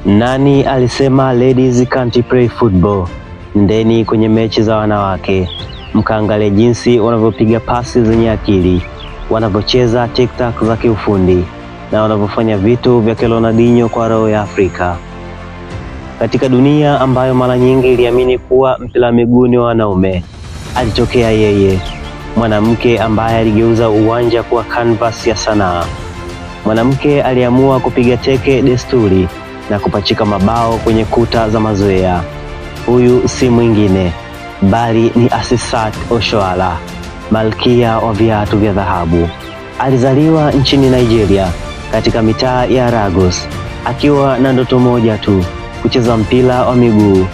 Nani alisema ladies can't play football? Nendeni kwenye mechi za wanawake mkaangalie jinsi wanavyopiga pasi zenye akili, wanavyocheza tiki-taka za kiufundi na wanavyofanya vitu vya Ronaldinho kwa roho ya Afrika. Katika dunia ambayo mara nyingi iliamini kuwa mpira wa miguu ni wa wanaume, alitokea yeye, mwanamke ambaye aligeuza uwanja kuwa canvas ya sanaa. Mwanamke aliamua kupiga teke desturi na kupachika mabao kwenye kuta za mazoea. Huyu si mwingine bali ni Asisat Oshoala, malkia wa viatu vya dhahabu. Alizaliwa nchini Nigeria katika mitaa ya Lagos akiwa na ndoto moja tu, kucheza mpira wa miguu.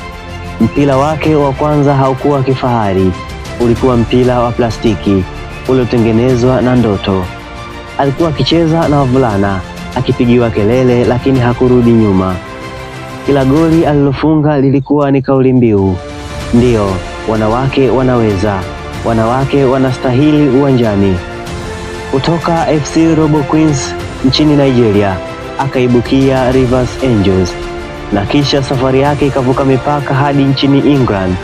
Mpira wake wa kwanza haukuwa kifahari, ulikuwa mpira wa plastiki uliotengenezwa na ndoto. Alikuwa akicheza na wavulana, akipigiwa kelele, lakini hakurudi nyuma. Kila goli alilofunga lilikuwa ni kauli mbiu: ndiyo, wanawake wanaweza, wanawake wanastahili uwanjani. Kutoka FC Robo Queens nchini Nigeria akaibukia Rivers Angels na kisha safari yake ikavuka mipaka hadi nchini England,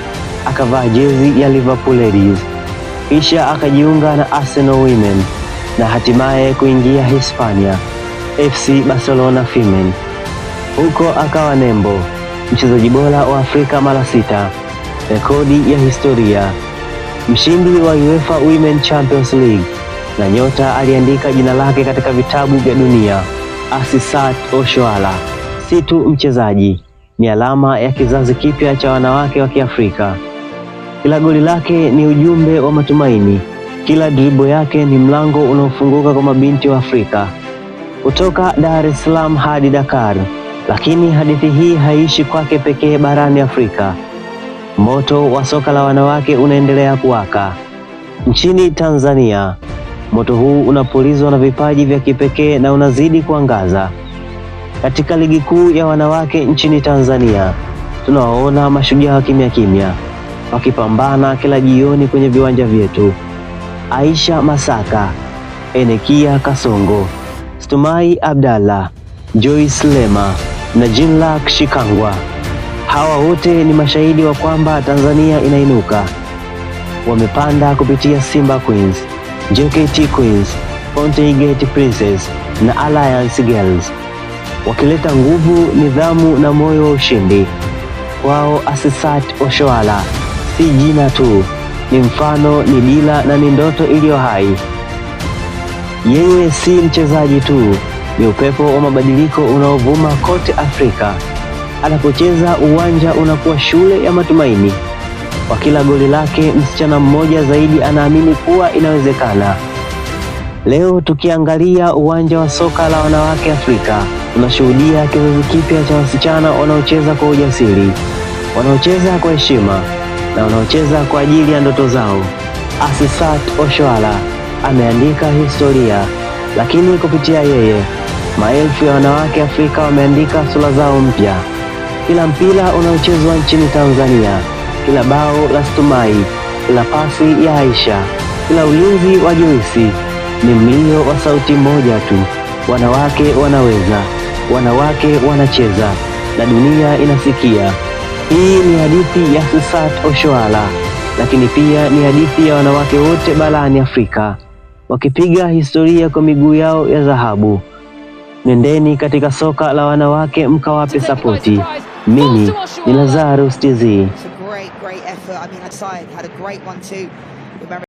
akavaa jezi ya Liverpool Ladies, kisha akajiunga na Arsenal Women na hatimaye kuingia Hispania, FC Barcelona Women. Huko akawa nembo, mchezaji bora wa Afrika mara sita, rekodi ya historia, mshindi wa UEFA Women Champions League na nyota aliandika jina lake katika vitabu vya dunia. Asisat Oshoala si tu mchezaji, ni alama ya kizazi kipya cha wanawake wa Kiafrika. Kila goli lake ni ujumbe wa matumaini, kila dribble yake ni mlango unaofunguka kwa mabinti wa Afrika. Kutoka Dar es Salaam hadi Dakar. Lakini hadithi hii haiishi kwake pekee barani Afrika. Moto wa soka la wanawake unaendelea kuwaka nchini Tanzania. Moto huu unapulizwa na vipaji vya kipekee na unazidi kuangaza. Katika ligi kuu ya wanawake nchini Tanzania, tunawaona mashujaa wa kimya kimya wakipambana kila jioni kwenye viwanja vyetu. Aisha Masaka, Enekia Kasongo, Stumai Abdallah, Joyce Lema na Jinlak Shikangwa. Hawa wote ni mashahidi wa kwamba Tanzania inainuka. Wamepanda kupitia Simba Queens, JKT Queens, Fountain Gate Princess na Alliance Girls, wakileta nguvu, nidhamu na moyo wa ushindi. Kwao Asisat Oshoala si jina tu, ni mfano, ni dira na ni ndoto iliyo hai. Yeye si mchezaji tu, ni upepo wa mabadiliko unaovuma kote Afrika. Anapocheza uwanja unakuwa shule ya matumaini. Kwa kila goli lake, msichana mmoja zaidi anaamini kuwa inawezekana. Leo tukiangalia uwanja wa soka la wanawake Afrika, tunashuhudia kizazi kipya cha wasichana wanaocheza kwa ujasiri, wanaocheza kwa heshima na wanaocheza kwa ajili ya ndoto zao. Asisat Oshoala ameandika historia, lakini kupitia yeye maelfu ya wanawake Afrika wameandika sura zao mpya. Kila mpira unaochezwa nchini Tanzania, kila bao la Stumai, kila pasi ya Aisha, kila ulinzi wa Joyce ni mlio wa sauti moja tu: wanawake wanaweza, wanawake wanacheza, na dunia inasikia. Hii ni hadithi ya Asisat Oshoala, lakini pia ni hadithi ya wanawake wote barani Afrika wakipiga historia kwa miguu yao ya dhahabu. Nendeni katika soka la wanawake mkawape sapoti. Mimi ni Lazarus TZ. It's a great, great effort. I mean, side had a great one too. Remember